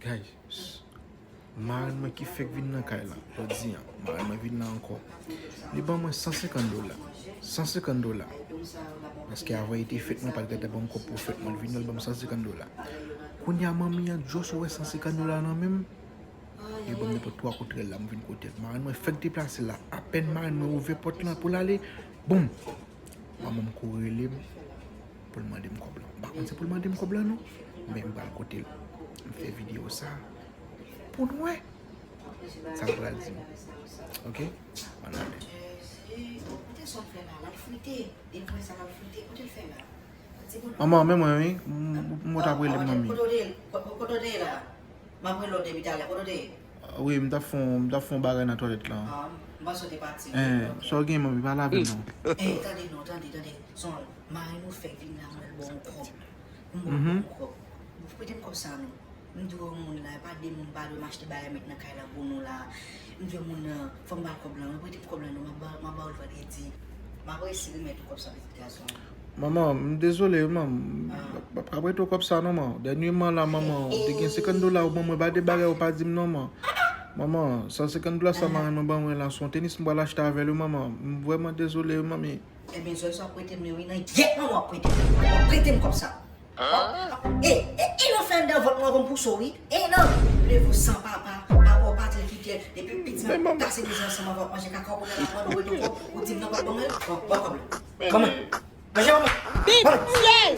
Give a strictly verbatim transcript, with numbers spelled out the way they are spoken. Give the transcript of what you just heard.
Guys, marenn mwen ki fèk vin nan kay la jodi a, marenn mwen vin la ankò. Li ban mwen san senkant dola. San senkant dola. Paske avan e te fèt mwen, pa t gentan ban m kòb pou fèt mwen. Li vin la, li ban m san senkant dola. Kounye a, manmi an just wè san senkant dola nan men m. Li ban m nenpòt twa kout rèl la, m vin kote l. Marenn mwen fèk deplase la. Apèn marenn mwen ouvè pòt lan pou l ale, boum! Manman m kouri rele m pou l mande m kòb la. M pa konn si pou l mande m kòb la non, men m pral kote l. M fè videyo sa pou nou wè sa l pral di m. Ok? Ann ale. Manman, men mwen wi. M, m, m t ap rele m manmi. Kote w te ye? Ko-, ko-, kote w te ye la? M ap rele w depi talè. Kote w te ye? Wi, m t ap fè yon, m t ap fè yon bagay nan twalèt lan. Ah, m panse w te pati. Eh, sa w gen, manmi, pale avè m non. Eh, tande non, tande, tande. Son, marenn ou fèk vin la, mwen ba w yon kòb. M ba w yon kòb. Ou prete m kòb sa non. M di w moun la, e pa de moun, m pa dwe m achte bagay met nan kay la pou nou la. M di w moun nan, fò m ba l kòb la, mwen prete m kòb la non, m ap ba, m ap ba w l vandredi. M ap resi remèt ou kòb sa, pitit gason. Manman, m dezole wi manman. M p ap ka prete w kòb sa non man. Dènyèman la manman, ou te gen senkant dola ou ban mwen, pa de bagay ou pa di m non man. Manman, san senkant dola sa marenn mwen ban mwen la, se yon tenis m pral achte avè l wi manman. M vrèman dezole wi manmi. Ebyen, zòrèy sa w ap prete m li wi, nan gyèt manman w ap prete m. W ap prete m kòb sa. E, e, e nan fè anndan vant mwen avan m pouse w wi. E nan leve w san papa, papa w pati l kite l. Depi piti m ap kase mizè ansanm avè w, manje kaka w kounye a la mande w rete kòb, ou di m nan pa ban mwen, bon, ban kòb la. Ban mwen. Manje ban mwen. Ban mwen.